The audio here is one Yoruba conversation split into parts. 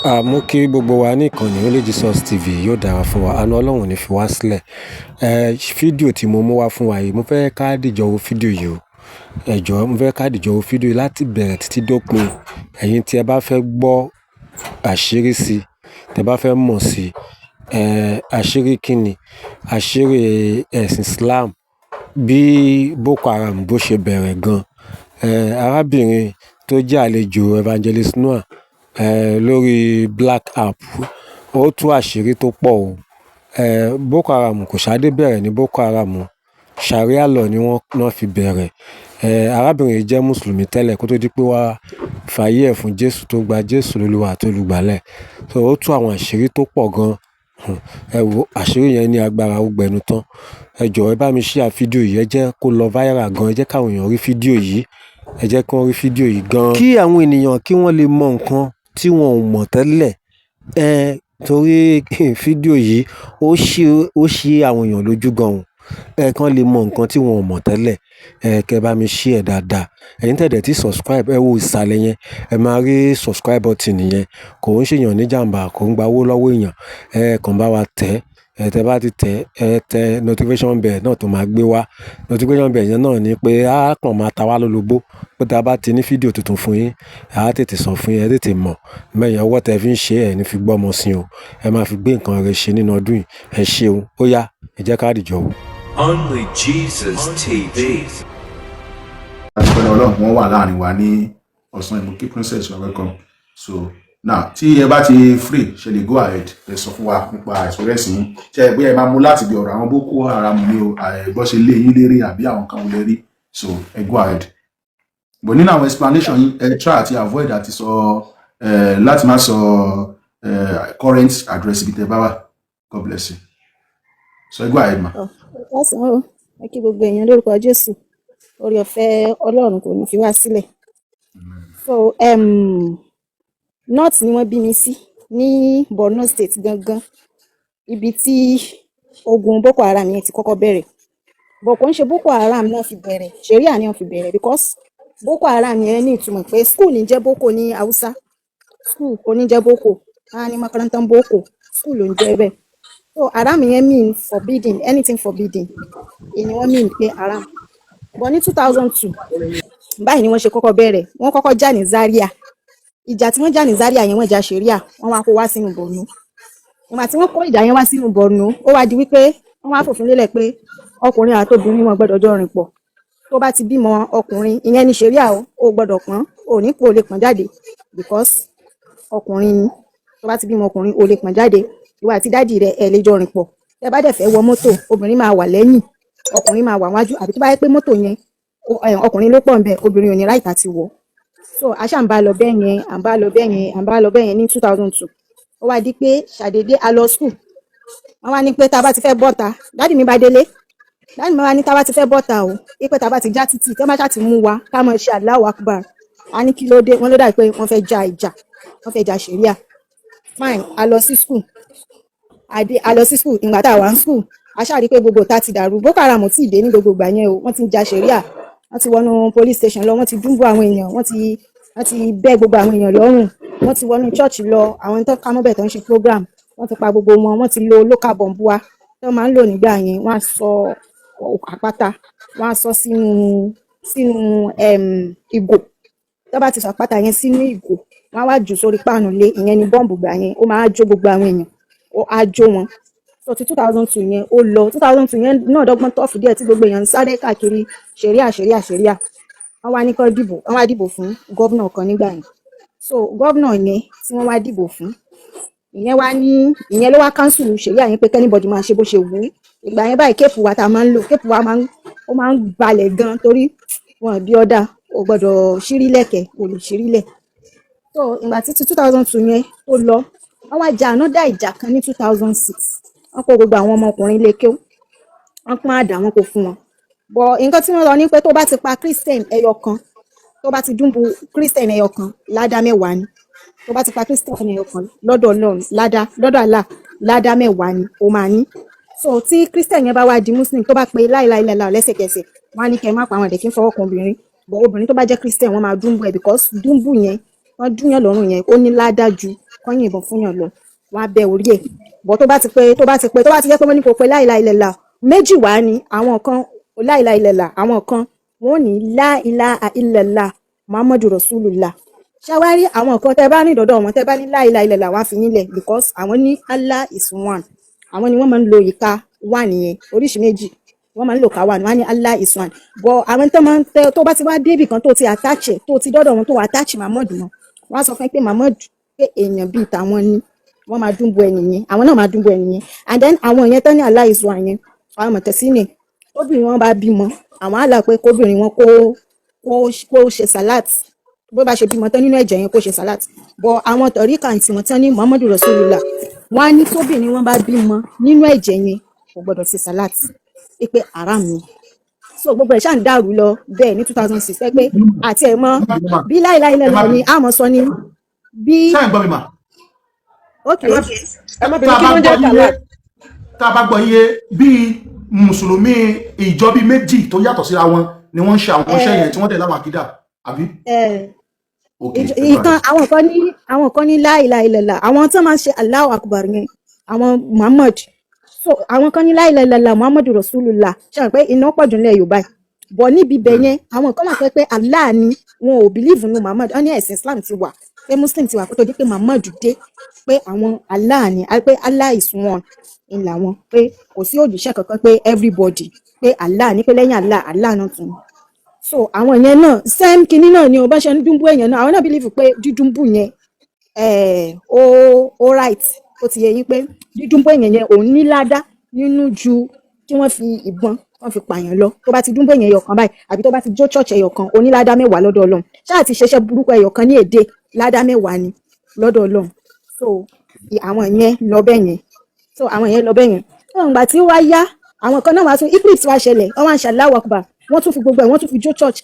Mo kí gbogbo wa ní ìkànnì Holy Jesus TV. Yóò dára fún wa, àánú Ọlọ́run ò ní fi wá sílẹ̀. Fídíò tí mo mú wá fún wa yìí, mo fẹ́ ká dìjọ wo fídíò yìí o. Ẹ jọ̀ọ́, mo fẹ́ ká dìjọ wo fídíò yìí láti bẹ̀rẹ̀ títí dópin. Ẹ̀yin tí ẹ bá fẹ́ gbọ́ àṣírí sí, tí ẹ bá fẹ́ mọ̀ sí, àṣírí kíni? Àṣírí ẹ̀sìn Islam, bí Boko Haram bó ṣe bẹ̀rẹ̀ gan. Arábìnrin tó jẹ́ àlejò Evangelist Noah lórí Black App, ó tú àṣírí tó pọ̀ o. Boko Haram kò ṣadé bẹ̀rẹ̀ ní Boko Haram o. Sharia law ni wọ́n náà fi bẹ̀rẹ̀. Arábìnrin yìí jẹ́ Mùsùlùmí tẹ́lẹ̀ kó tó di pé wá fàyè ẹ̀ fún Jésù, tó gba Jésù lólúwa àti olùgbàlà. So ó tú àwọn àṣírí tó pọ̀ gan. Ẹ wo àṣírí yẹn ní agbára, ó gbẹnu tán. Ẹ jọ̀ọ́, ẹ bá mi share fídíò yìí, ẹ jẹ́ kó lọ viral gan, ẹ jẹ́ káwọn èèyàn rí fídíò yìí, ẹ jẹ́ kí wọ́n rí fídíò yìí gan. Kí àwọn ènìyàn kí wọ́n lè mọ nǹkan tí wọn ò mọ̀ tẹ́lẹ̀. Torí fídíò yìí ó ṣí àwọn èèyàn lójú gan o. Kán lè mọ nǹkan tí wọn ò mọ̀ tẹ́lẹ̀. Kẹ́ bá mi share dáadáa. Ẹ̀yin tẹ̀ dẹ̀ tí subscribe, ẹ wo ìsàlẹ̀ yẹn, ẹ máa rí subscribe button yẹn. Kò ń ṣe èèyàn ní jàmbá, kò ń gba owó lọ́wọ́ èèyàn. Ẹ kàn bá wa tẹ̀. Tẹ bá ti tẹ̀, ẹ tẹ notification bell náà tó máa gbé wá. Notification bell yẹn náà ni pé á kàn máa ta wá lólobó. Pé tí a bá ti ní fídíò tuntun fún yín, a á tètè sọ fún yín, ẹ tètè mọ̀. Bẹ́ẹ̀ yẹn, ọwọ́ tẹ fi ń ṣe ẹ ní fi gbọ́mọ sí o. Ẹ máa fi gbé nǹkan rere ṣe nínú ọdún yìí. Ẹ ṣeun. Ó yá, ẹ jẹ́ ká dìjọ wò. Only Jesus TV. Adúpẹ́ lọ́wọ́ Ọlọ́run, wọ́n wà láàrin wa ní ọ̀sán ìmú kí Princess, you are welcome. So now tí ẹ bá ti free, ṣe lè go ahead, ẹ sọ fún wa nípa experience yín. Ṣe ẹ bóyá ẹ máa mú láti bí ọ̀rọ̀ àwọn Boko Haram ní o, bó ṣe lé yín léré àbí àwọn kan wọlé rí. So ẹ go ahead, but nínú àwọn explanation yín, ẹ try àti avoid àti sọ láti má sọ current address ibi tẹ́ bá wà. God bless you. So go ahead, ma. Lásán o, ẹ kí gbogbo èèyàn lórúkọ Jésù. Oore ọ̀fẹ́ Ọlọ́run kò ní fi wá sílẹ̀. So north ni wọ́n bí mi sí, ní Borno State gangan, ibi tí ogun Boko Haram yẹn ti kọ́kọ́ bẹ̀rẹ̀. But kò ń ṣe Boko Haram náà fi bẹ̀rẹ̀, Sharia ni wọ́n fi bẹ̀rẹ̀, because Boko Haram yẹn ní ìtumọ̀ pé school ní jẹ́ Boko ní Haúsá. School kò ní jẹ́ Boko, á ní makarantan Boko, school ló ń jẹ́ bẹ́ẹ̀. So haram yẹn mean forbidden, anything forbidden èyí ni wọ́n mean pé haram. But ní 2002 báyìí ni wọ́n ṣe kọ́kọ́ bẹ̀rẹ̀. Wọ́n kọ́kọ́ jà ní Zaria. Ìjà tí wọ́n jà ní Zaria yẹn, wọ́n jà Sharia, wọ́n wá kó wá sínú Borno. Ìgbà tí wọ́n kó ìjà yẹn wá sínú Borno, ó wá di wípé wọ́n wá fòfin lélẹ̀ pé ọkùnrin àti obìnrin wọn gbọ́dọ̀ jọ rìn pọ̀. Tó bá ti bímọ ọkùnrin, ìyẹn ní Sharia o, ò gbọ́dọ̀ pọ́n, ò ní kó lè pọ́n jáde because ọkùnrin ni. Tó bá ti bímọ ọkùnrin, ò lè pọ́n jáde. Ìwọ àti daddy rẹ, ẹ lè jọ rìn pọ̀. Tẹ́ bá dẹ̀ fẹ́ wọ mọ́tò, obìnrin máa wà lẹ́yìn, ọkùnrin máa wà wájú, àbí tó bá yẹ pé mọ́tò yẹn ọkùnrin ló pọ̀ ńbẹ̀, obìnrin ò ní right àti wọ̀. So a ṣáà ń bá lọ bẹ́ẹ̀ yẹn, à ń bá lọ bẹ́ẹ̀ yẹn, à ń bá lọ bẹ́ẹ̀ yẹn. Ní 2002, ó wá di pé ṣàdédé a lọ school, wọ́n wá ní pé tá a bá ti fẹ́ bọ́ta, daddy mi bá délé, daddy mi wá ní tá a bá ti fẹ́ bọ́ta o, pé tá a bá ti já títì, tí wọ́n bá ṣáà ti mú wa, ká máa ṣe Allahu Akbar. A ní kí ló dé? Wọ́n ló dà pé wọ́n fẹ́ ja ìjà, wọ́n fẹ́ ja Sharia. Fine, a lọ sí school, a dé, a lọ sí school. Ìgbà tá a wà ní school, a ṣáà rí i pé gbogbo ìta ti dàrú. Boko Haram ò tí ì dé ní gbogbo ìgbà yẹn o. Wọ́n ti ń ja Sharia, wọ́n ti wọnú police station lọ, wọ́n ti dúnbò àwọn èèyàn, wọ́n ti bẹ́ gbogbo àwọn èèyàn lọ́rùn, wọ́n ti wọnú church lọ, àwọn tó ká mọ́bẹ̀ tó ń ṣe program, wọ́n ti pa gbogbo wọn. Wọ́n ti lo local bomb wa tó máa ń lò nígbà yẹn. Wọ́n á sọ àpáta, wọ́n á sọ sínú ìgò. Tó bá ti sọ àpáta yẹn sínú ìgò, wọ́n á wá jù sórí páànù lé. Ìyẹn ni bọ́ǹbù gbà yẹn. Ó máa jó gbogbo àwọn èèyàn, ó á jó wọn. So ti 2002 yẹn, ó lọ. 2002 yẹn náà dọ́gbọ́n tough díẹ̀, tí gbogbo èèyàn ń sáré káàkiri Sharia, Sharia, Sharia. Wọ́n wá ní kán dìbò, wọ́n wá dìbò fún governor kan nígbà yẹn. So governor yẹn tí wọ́n wá dìbò fún, ìyẹn wá ní, ìyẹn ló wá cancel Sharia yẹn pé kí anybody máa ṣe bó ṣe wù ú. Ìgbà yẹn báyìí, cape wa tá a máa ń lò, cape wa máa ń, ó máa ń balẹ̀ gan, torí wọn bí ọ̀dà ò gbọ́dọ̀ ṣírí lẹ̀kẹ̀, kò lè ṣírí lẹ̀. So ìgbà tí 2002 yẹn tó lọ, wọ́n wá jà another ìjà kan ní 2006. Wọ́n kó gbogbo àwọn ọmọkùnrin ilé kéwú, wọ́n pọ́n àdá, wọn kò fún wọn. But nǹkan tí wọ́n lọ ní pé tó bá ti pa Christian ẹyọ kan, tó bá ti dúnbu Christian ẹyọ kan, ládá 10 ni. Tó bá ti pa Christian ẹyọ kan, lọ́dọ̀ Ọlọ́run, ládá lọ́dọ̀ Allah, ládá 10 ni ó máa ní. So tí Christian yẹn bá wá di Muslim, tó bá pe láìláìláìlá, lẹ́sẹ̀kẹsẹ̀ wọ́n á ní kẹ́ ẹ má pa àwọn ẹ̀dẹ̀ kí n fọwọ́ kan obìnrin. But obìnrin tó bá jẹ́ Christian, wọ́n máa dúnbù ẹ̀, because dúnbù yẹn, wọ́n dún yẹn lọ́rùn yẹn, ó ní ládá ju Kán yìnbọn fún yàn lọ, wọ́n á bẹ́ orí ẹ̀ bọ́. Tó bá ti pé, tó bá ti pé, tó bá ti jẹ́ pé wọ́n ní kò pé la ilaha illallah méjì wá ní àwọn kan, la ilaha illallah, àwọn kan wọ́n ní la ilaha illallah Muhammadu Rasulullah. Ṣàwárí àwọn kan, tẹ́ bá ní ìdọ̀dọ̀ wọn, tẹ́ bá ní la ilaha illallah, wọ́n á fi yín lẹ̀, because àwọn ní Allah is one. Àwọn ni wọ́n máa ń lo ìka one yẹn, oríṣi méjì wọ́n máa ń lò ká one. Wọ́n á ní Allah is one. But àwọn tó máa ń tẹ, tó bá ti wá débì kan, tó ti attach ẹ̀, tó ti dọ́dọ̀ wọn, tó attach Muhammad mọ́, wọ́n á sọ fún ẹ pé Muhammad, pé èèyàn bíi tàwọn ni. Wọ́n máa dúnbò ẹni yẹn, àwọn náà máa dúnbò ẹni yẹn. And then àwọn yẹn tán ní Allah is one yẹn, àwọn mọ̀tẹ́sí ni, tóbìnrin wọn bá bímọ, àwọn á là pé kóbìnrin wọn kó ṣe salat. Bó bá ṣe bímọ tán, nínú ẹ̀jẹ̀ yẹn, kó ṣe salat. But àwọn tọ̀ríkà tí wọ́n tán ní Muhammadu Rasulullah, wọ́n á ní tóbìnrin wọn bá bímọ, nínú ẹ̀jẹ̀ yẹn, kò gbọ́dọ̀ ṣe salat, pé haram ni. So gbogbo ẹ̀ ṣáà ń dàrú lọ bẹ́ẹ̀ ní 2006, pé àti ẹ̀ mọ́ bí láìláìlẹ̀ lọ ni àmọ́ sọ ní bí. Ṣé ẹ̀ ń gbọ́ mi mà? Ok. Ẹ má Tá bínú, a kí bá ló ń gbọ́ jẹ́ yín yé, salat? tá a bá gbọ́ yín yé, bíi mùsùlùmí ìjọ bíi méjì tó yàtọ̀ síra wọn ni wọ́n ń ṣe àwọn iṣẹ́ yẹn, tí wọ́n dẹ̀ láwọn àkídà, àbí? Ẹ. Ok, ẹ go Ìkan ahead. Àwọn kan ní la ilaha illallah, àwọn tó máa ń ṣe Allahu Akbar yẹn, àwọn Muhammad. So àwọn kan ní la ilaha illallah Muhammadu Rasulullah. Ṣe hàn pé iná pọ̀ jù nílẹ̀ Yorùbá yìí bọ̀ níbi ibẹ̀ yẹn, àwọn kan wà pé Allah ni, wọn ò believe nínú Muhammad. Wọ́n ní ẹ̀sìn Islam ti wà, pé Muslim ti wà kó tó di pé Muhammad dé, pé àwọn Allah ni, pé Allah is one ń làwọn, pé kò sí òjíṣẹ́ kankan, pé everybody, pé Allah ni, pé lẹ́yìn Allah, Allah náà tún. So àwọn yẹn náà, same kinní náà ni o, bá ṣe ń dúnbú èèyàn náà, àwọn náà believe pé dídúnbù yẹn ó right. Ó ti yẹ yín pé dídúnbù èèyàn yẹn, òun ní ládá nínú ju kí wọ́n fi ìbọn wọ́n fi pààyàn lọ. Tó bá ti dúnbù èèyàn ẹyọ kan báyìí, àbí tó bá ti jó church ẹyọ kan, oníládá 10 lọ́dọ̀ Ọlọ́run. Ṣáà ti ṣeṣẹ́ burúkú ẹyọ kan ní èdè, ládá 10 ni lọ́dọ̀ Ọlọ́run. So àwọn yẹn lọ bẹ́ẹ̀ yẹn. So àwọn yẹn lọ bẹ́ẹ̀ yẹn. Wọn gbà tí ó wá yá, àwọn kan náà wá tún eclipse wá ṣẹlẹ̀, wọ́n wá ń ṣe Allahu Akbar, wọ́n tún fi gbogbo ẹ̀, wọ́n tún fi jó church,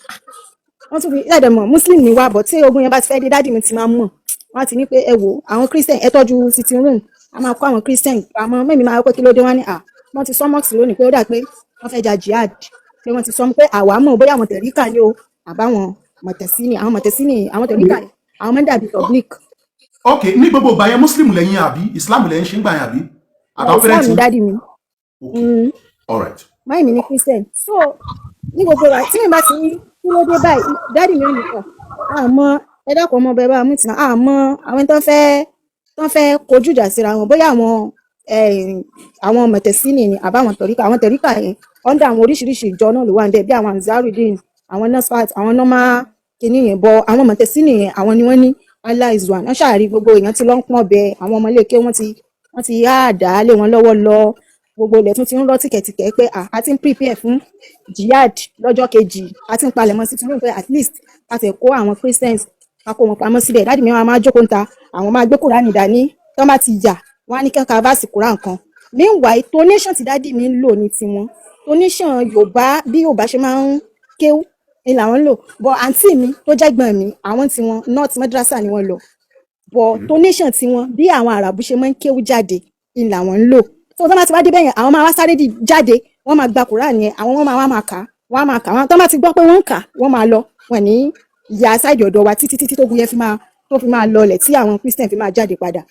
wọ́n tún fi ẹ̀dẹ̀ mọ̀. Muslim ni wá bọ̀, tí ogun yẹn bá ti fẹ́ dé, daddy mi ti máa mọ̀. Wọ́n á ti ní pé ẹ wò, àwọn Christian, ẹ tọ́jú sitting room, a máa kó àwọn Christian àmọ́ mẹ́mi máa pé kí ló dé. Wọ́n ní à wọ́n ti sọ mosque lónìí pé ó dà pé wọ́n fẹ́ ja jihad, pé wọ́n ti sọ pé àwa mọ̀ bóyá àwọn tẹ̀ríkà ni o, àbáwọn mọ̀tẹ̀sí ni, àwọn mọ̀tẹ̀sí ni, àwọn tẹ̀ríkà ni, àwọn máa ń dàbí public. Ok, ní gbogbo ìgbà yẹn, Muslim lẹ́yìn àbí Islam lẹ́yìn ṣe ń gbà yẹn, àbí àtàwọn Islam parents ni yín? Daddy mi. Ok, all right. Máì mi ní Christian. So ní gbogbo wa tí mi bá ti ní kí ló dé báyìí, daddy mi ò ní kàn àmọ́ ẹ dákun, ọmọ bẹ́ẹ̀ bá mú ìtìná àmọ́ àwọn tó ń fẹ́ kojú ìjà síra wọn, bóyá àwọn mọ̀tẹ̀sínì ni àbáwọn tọ̀ríkà. Àwọn tẹ̀ríkà yẹn, under àwọn oríṣiríṣi ìjọ náà ló wà níbẹ̀, bí àwọn Ansarudeen, àwọn Nasfat, àwọn normal kìíní yẹn bọ. Àwọn mọ̀tẹ̀sínì yẹn, àwọn ni wọ́n ní Allah is one. Wọ́n ṣàrí gbogbo èèyàn tí ló ń pọ́n bẹ àwọn ọmọ ilé ké, wọ́n ti yá àdá lé wọn lọ́wọ́ lọ. Gbogbo ilẹ̀ tún ti ń rọ́ tìkẹ̀tìkẹ̀ pé à a ti ń prepare fún jihad lọ́jọ́ kejì. A ti ń palẹ̀mọ́ sí tún pé at least a ti kó àwọn Christians, ká kó wọn pamọ́ síbẹ̀. Daddy mi wọn máa jókòó níta, àwọn máa gbé Kúránì dání. Tán bá ti yà, wọn á ní kẹ́kọ̀ọ́ verse Kúránì kan. Meanwhile, tonation tí daddy mi ń lò ní tiwọn, tonation Yorùbá, bí Yorùbá ṣe máa ń kéwú ni làwọn ń lò. But àǹtí mi tó jẹ́gbọ́n mi, àwọn tiwọn, north madrasa ni wọ́n lọ, but tonation tiwọn, bí àwọn Àràbù ṣe máa ń kéwú jáde ni làwọn ń lò. So tó bá ti wá dé bẹ́yẹn, àwọn máa wá sáré di jáde, wọ́n máa gba Kùránì yẹn, àwọn wọ́n máa wá máa kà á, wọ́n á máa kà á. Tó bá ti gbọ́ pé wọ́n ń kà á, wọ́n máa lọ. Wọ́n ní ìyá side ọ̀dọ̀ wa títí títí tógun yẹn fi máa tó fi máa lọlẹ̀, tí àwọn Christian fi máa jáde padà.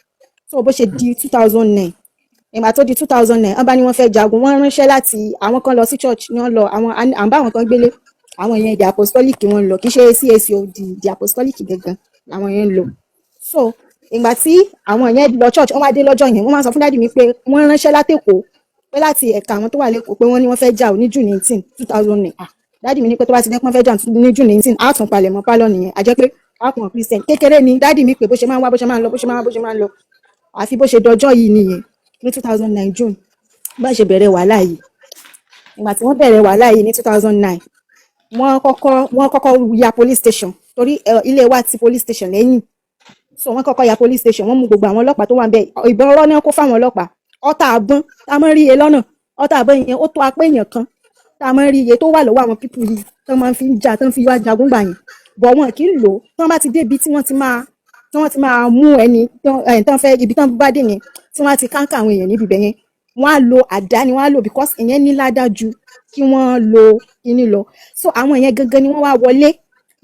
So bó ṣe di 2009, ìgbà tó di 2009, wọ́n bá ní wọ́n fẹ́ jagun. Wọ́n ránṣẹ́ láti àwọn kan lọ sí church ni wọ́n lọ, àwọn à ń bá àwọn kan gbélé. Àwọn yẹn, the Apostolic wọ́n lọ, kì í ṣe CAC o, the Apostolic gangan làwọn yẹn ń lọ. So ìgbà tí àwọn yẹn lọ church, wọ́n wá dé lọ́jọ́ yẹn, wọ́n máa sọ fún daddy mi pé wọ́n ránṣẹ́ látèkó, pé láti ẹ̀ka àwọn tó wà lẹ́kọ̀ọ́, pé wọ́n ní wọ́n fẹ́ jà ò ní June 19, 2009. Ah, daddy mi ní pé tó bá ti dẹ́ pé wọ́n fẹ́ jà ní June 19, á tún palẹ̀ mọ́ pálọ̀ nìyẹn. A jẹ́ pé á kàn Christian kékeré ni daddy mi pé bó ṣe máa ń wá, bó ṣe máa ń lọ, bó ṣe máa ń wá, bó ṣe máa ń lọ, àfi bó ṣe dọjọ́ yìí nìyẹn ní 2009 June, bá ṣe bẹ̀rẹ̀ wàhálà yìí. Ìgbà tí wọ́n bẹ̀rẹ̀ wàhálà yìí ní 2009, wọ́n kọ́kọ́ ya police station, torí ilé wa ti police station lẹ́yìn. So wọ́n kọ́kọ́ ya police station, wọ́n mú gbogbo àwọn ọlọ́pàá tó wà ń bẹ̀. Ìbọn ọ̀rọ̀ náà kó fáwọn ọlọ́pàá, ọta àbọ̀n tá a máa ń rí iye lọ́nà, ọta àbọ̀n yẹn ó tó apá èèyàn kan tá a máa ń rí iye tó wà lọ́wọ́ àwọn people yìí tó máa ń fi ń jà, tó ń fi wá jagun gbà yẹn bọ̀. Wọn kì í lò ó. Tí wọ́n bá ti débi tí wọ́n ti máa mú ẹni tán fẹ́, ibi tán bá dé yẹn, tí wọ́n á ti káńkà àwọn èèyàn níbi ibẹ̀ yẹn, wọ́n á lo àdá ni wọ́n á lò, because ìyẹn ní ládàá ju kí wọ́n lo kíní lọ. So àwọn yẹn gangan ni wọ́n wá wọlé.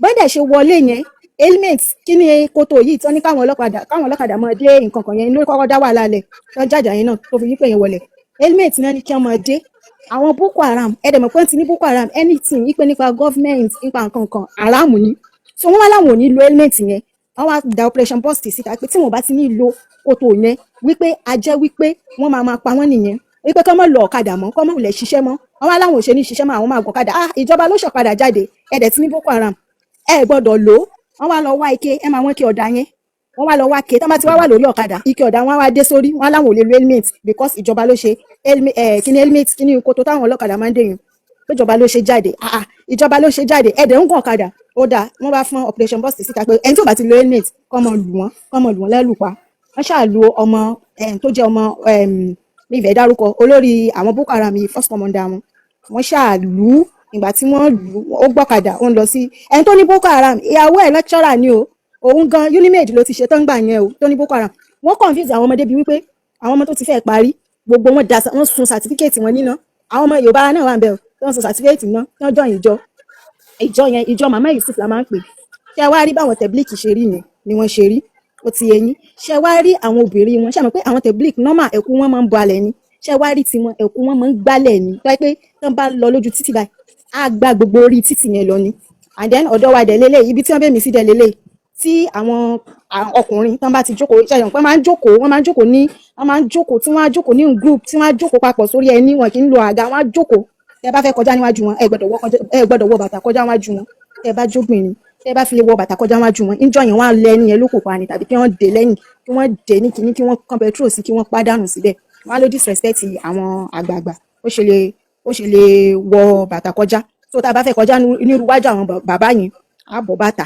Bọ́dẹ̀ ṣe wọlé yẹn. Helmet kí ni kótó yìí tán ní káwọn ọlọ́kadà máa dé nǹkan kan yẹn ló kọ́kọ́ dá wàhálà lẹ̀ tán jàjà yẹn náà tó fi wípé yẹn wọlé. Helmet náà ní kí wọ́n máa dé. Àwọn Boko Haram, ẹ dẹ̀ mọ̀ pé wọ́n ti ní Boko Haram, anything wípé nípa government, nípa nǹkan kan, haram ni. So wọ́n wá láwọn ò ní lo helmet yẹn. Wọ́n wá da operation burst síta pé tí wọ́n bá ti ní lo kòtò yẹn, wípé a jẹ́ wípé wọ́n máa máa pa wọ́n nìyẹn, wípé kọ́ mọ́ lọ ọ̀kadà mọ́, kọ́ mọ́ wulẹ̀ ṣiṣẹ́ mọ́. Wọ́n wá láwọn ò ṣe ní ṣiṣẹ́ mọ́, àwọn máa gun ọ̀kadà. Ah, ìjọba ló ṣọ̀kadà jáde, ẹ dẹ̀ ti ní Boko Haram, ẹ gbọ́dọ̀ lò ó. Wọ́n wá lọ wá ike, ẹ máa wọ́n ike ọ̀dà yẹn. Wọ́n wá lọ wá ike, tọ́ bá ti wá wà lórí ọ̀kadà, ike ọ̀dà wọn wá dé sórí wọn. Láwọn ò lè lo helmet because ìjọba ló ṣe kíní helmet, kíní kòtò táwọn ọlọ́kadà máa ń dé yẹn, péjọba ló ṣe jáde. Ah ah, ìjọba ló ṣe jáde, ẹ dẹ̀ ń gun ọ̀kadà. Ó dáa, wọ́n bá fún operation burst síta pé ẹni tí ò bá ti lo helmet, kọ́ mọ lù wọ́n, kọ́ mọ lù wọ́n lẹ́lù pa. Wọ́n ṣáà lu ọmọ tó jẹ́ ọmọ mi ìfẹ́ dárúkọ olórí àwọn Boko Haram yìí, first commander wọn. Wọ́n ṣáà lù ú. Ìgbà tí wọ́n lù ú, ó gbọ́kadà, ó ń lọ sí ẹni tó ní Boko Haram. Ìyàwó ẹ̀ lecturer ni o. Òun gan UNIMAID ló ti ṣe tán gbà yẹn o. Tó ní Boko Haram, wọ́n confuse àwọn ọmọdé bíi wípé àwọn ọmọ tó ti fẹ́ parí gbogbo wọn da, wọ́n sun certificate wọn níná. Àwọn ọmọ Yorùbá náà wà ń bẹ̀ o tí wọ́n sun certificate náà, tí wọ́n join ìjọ yẹn. Ìjọ Màmá Yusuf la máa ń pè. Ṣé wàá rí báwọn Tabligh ṣe rí yẹn ni wọ́n ṣe rí, ó ti yé yín. Ṣé wàá rí àwọn obìnrin wọn, ṣé mọ̀ pé àwọn Tabligh normal, ẹ̀kú wọn máa ń bọ alẹ̀ ni. Ṣé wàá rí tiwọn, ẹ̀kú wọn máa ń gbálẹ̀ ni, tó yẹ pé tán bá lọ lójú títì báyìí, á gba gbogbo orí títì yẹn lọ ni. And then ọ̀dọ̀ wa dẹ̀ lélẹ̀, ibi tí wọ́n bẹ̀ mí sí dẹ̀ lélẹ̀, tí àwọn ọkùnrin tán bá ti jókòó, ṣe àyàn pé wọ́n máa ń jókòó, wọ́n máa ń jókòó ní, wọ́n máa ń jókòó, tí wọ́n á jókòó ní group, tí wọ́n á jókòó papọ̀ sórí ẹní, wọn kì í lo àga, wọ́n á jókòó. Tẹ́ bá fẹ́ kọjá níwájú wọn, ẹ gbọ́dọ̀ wọ bàtà kọjá níwájú wọn. Tẹ́ bá jóbìnrin, tẹ́ bá fi lè wọ bàtà kọjá níwájú wọn níjọ́ yẹn, wọ́n á lẹ ẹni yẹn lóko pa ni, tàbí kí wọ́n dè lẹ́yìn, kí wọ́n dè ní kinní, kí wọ́n kán petrol sí, kí wọ́n pàdánù síbẹ̀. Wọ́n á ló disrespect àwọn àgbààgbà, ó ṣe lè wọ bàtà kọjá. Tó tá a bá fẹ́ kọjá nírú wájú àwọn bàbá yẹn, á bọ́ bàtà,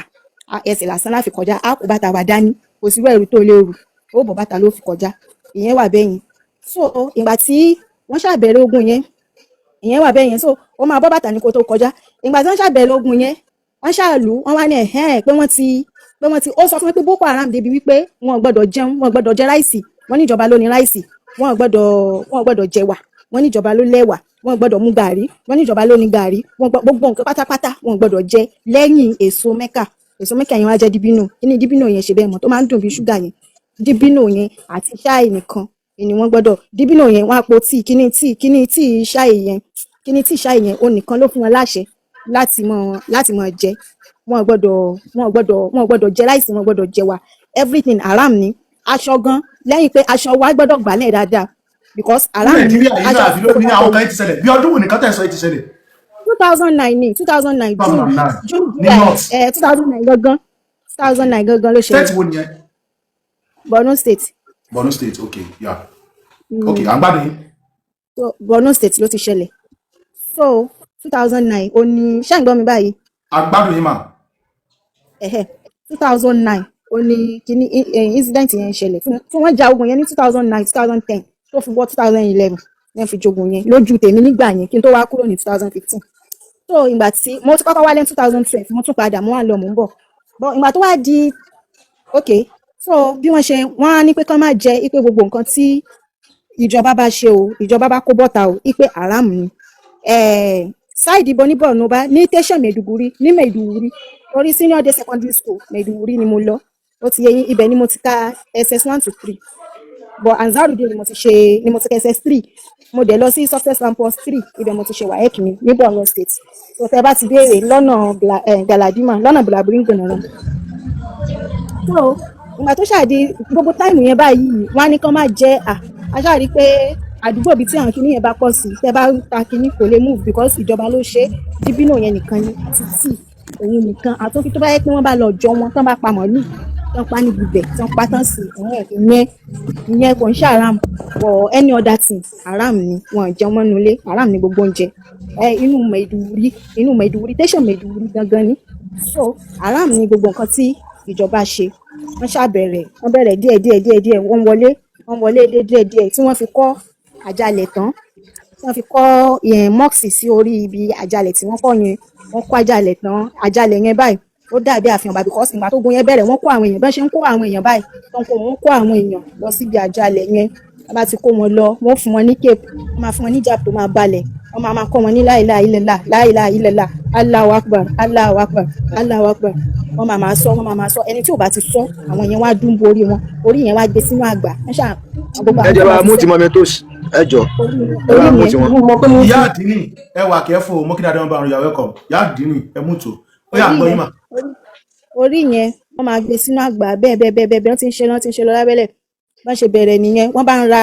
ẹsẹ̀ lásán láfi kọjá, á kó bàtà wa dání. Kò sí ẹrù tó lè rù, ó bọ́ bàtà ló fi kọjá. Ìyẹn wà bẹ́yẹn. So ìgbà tí wọ́n ṣàbẹ̀rẹ̀ ogun yẹn, ìyẹn wà bẹ́yẹn. So ó máa bọ́ bàtà ní kó tó kọjá. Ìgbà tí wọ́n ṣàbẹ̀rẹ̀ ogun yẹn, wọ́n ṣàlù wọ́n wá ní ẹ̀hẹ́n pé wọ́n ti ó sọ fún mi pé Boko Haram débi wípé wọn ò gbọ́dọ̀ jẹun, wọn ò gbọ́dọ̀ jẹ rice. Wọ́n ní ìjọba ló ní rice. Wọn ò gbọ́dọ̀ jẹwà, wọ́n ní ìjọba ló lẹ́wà. Wọn ò gbọ́dọ̀ mú gàrí, wọ́n ní ìjọba ló ní gàrí. Wọn gbogbo nǹkan pátápátá wọn ò gbọ́dọ̀ jẹ lẹ́yìn èso mẹ́kà. Èso mẹ́kà yẹn wá jẹ́ díbínú. Kíní díbínú yẹn ṣe bẹ́ẹ̀ mọ̀ tó máa ń dùn bí ṣúgà yẹn? Díbínú yẹn àti ṣáì nìkan ni wọ́n gbọ́dọ̀. Díbínú yẹn, wọ́n á po tíì, kíní tíì ṣáì yẹn, kíní tíì ṣáì yẹn, òun nìkan ló fún wọn láṣẹ láti mọ jẹ. Wọn ò gbọ́dọ̀ jẹ rice, wọn ò gbọ́dọ̀ jẹ wà. Everything haram ni. Aṣọ gan, lẹ́yìn pé aṣọ wa gbọ́dọ̀ gbálẹ̀ dáadáa because Ní haram ni. Nàìjíríà yìí Aṣọ náà, àfi ló ní àwọn kan yìí ti ṣẹlẹ̀? Bí ọdún wo nìkan tẹ̀ sọ yìí ti ṣẹlẹ̀? 2009 ní, 2009, June. 2009. June. Ní July. North. 2009 gangan, 2009 gangan ló State ṣẹlẹ̀. wo nìyẹn? Borno State. Borno State, okay, yeah, okay, à ń gbádùn yín. So Borno State ló ti ṣẹlẹ̀. So 2009 ó ní. Ṣé ń gbọ́ mi báyìí? À ń gbádùn yín mà. Ẹ̀hẹ́, 2009 ó ní kíní incident yẹn ṣẹlẹ̀ tí wọ́n ja ogun yẹn ní 2009, 2010, tó fi wọ́ 2011 ní fi jogun yẹn lójú tèmi nígbà yẹn, kí n tó wá kúrò ní 2015. So ìgbà tí mo ti kọ́kọ́ wálé ní 2012, mo tún padà, mo wá lọ, mò ń bọ̀. But ìgbà tó wá di, okay, so bí wọ́n ṣe wọ́n á ní pé kán má jẹ ipe gbogbo nǹkan tí ìjọba bá ṣe o, ìjọba bá kó bọ́ta o, ipe haram ni. Side ibo ní Borno bá ní tẹsán Maiduguri, ní Maiduguri, torí senior day secondary school Maiduguri ni mo lọ, ó ti yé yín. Ibẹ̀ ni mo ti ka SS 1 to 3, but Ansarudeen ni mo ti ṣe, ni mo ti ka SS 3. Mo dẹ̀ lọ sí Success Campus 3, ibẹ̀ mo ti ṣe WAEC mi ní Borno State. So tẹ bá ti béèrè lọ́nà Galadima, lọ́nà Bulabulin náà. So ìgbà tó ṣàdí gbogbo time yẹn báyìí, wọ́n á ní kán má jẹ́ à ṣáà rí i pé àdúgbò bíi tí àwọn kinní yẹn bá pọ̀ sí, tẹ́ bá ń ta kinní kò lè move because ìjọba ló ṣe é. Díbínú yẹn nìkan ni àti tíì, òun nìkan. Àtúnfi tó bá yẹ pé wọ́n bá lọ jọ wọn tán, bá pa màálù tán, pa níbi ibẹ̀ tán, pa tán sí ìyẹn, ìyẹn kò ń ṣe haram. But any other thing, haram ni. Wọn ò jẹun mọ́nú ilé, haram ni gbogbo oúnjẹ ẹ inú Maiduguri, inú Maiduguri, tẹsán Maiduguri gangan ni. So haram ni gbogbo nǹkan tí ìjọba ṣe. Wọ́n ṣàbẹ̀rẹ̀, wọ́n bẹ̀rẹ̀ díẹ̀ díẹ̀ díẹ̀ díẹ̀, wọ́n wọlé, wọ́n wọlé dé díẹ̀ díẹ̀, tí wọ́n fi kọ́ àjàlẹ̀ tán, tí wọ́n fi kọ́ mosque sí orí ibi àjàlẹ̀ tí wọ́n kọ́ yẹn. Wọ́n kọ́ àjàlẹ̀ tán. Àjàlẹ̀ yẹn báyìí, ó dàbí àfihàn bàbí because ìgbà tó gun yẹn bẹ̀rẹ̀, wọ́n kó àwọn èèyàn bẹ́ẹ̀ ṣe ń kó àwọn èèyàn báyìí tó ń kó, wọ́n kó àwọn èèyàn lọ síbi àjàlẹ̀ yẹn. Wọ́n bá ti kó wọn lọ, wọ́n fún wọn ní cape, wọ́n máa fún wọn ní jab tó máa balẹ̀, wọ́n máa máa kọ́ wọn ní la ilaha illallah, la ilaha illallah, Allahu akbar, Allahu akbar, Allahu akbar. Wọ́n máa máa sọ, wọ́n máa máa sọ. Ẹni tí ò bá ti sọ, àwọn yẹn wá dún borí wọn, orí yẹn wá gbé sínú àgbà. Wọ́n ṣáà gbogbo Ẹ àwọn jẹ́ tó bá bá mú ti ti mọ́ mi tó ẹ jọ, orí ẹ bá orí mú yẹn ti wọn. Mo mọ̀ pé mo Ìyá àdínì, ẹ wà kẹ́fù mọ́kídà dẹ́wọ́n bá àrùn. You are welcome, ìyá àdínì. Ẹ mú tó ó yà orí gbọ́ yín yẹn mà. Orí yẹn wọ́n máa gbé sínú àgbà bẹ́ẹ̀ bẹ́ẹ̀ bẹ́ẹ̀ bẹ́ẹ̀ bẹ́ẹ̀. Wọ́n ti ń ṣe, wọ́n ti ń ṣe lọ lábẹ́lẹ̀. Bọ́n ṣe bẹ̀rẹ̀ nìyẹn. Wọ́n bá ń ra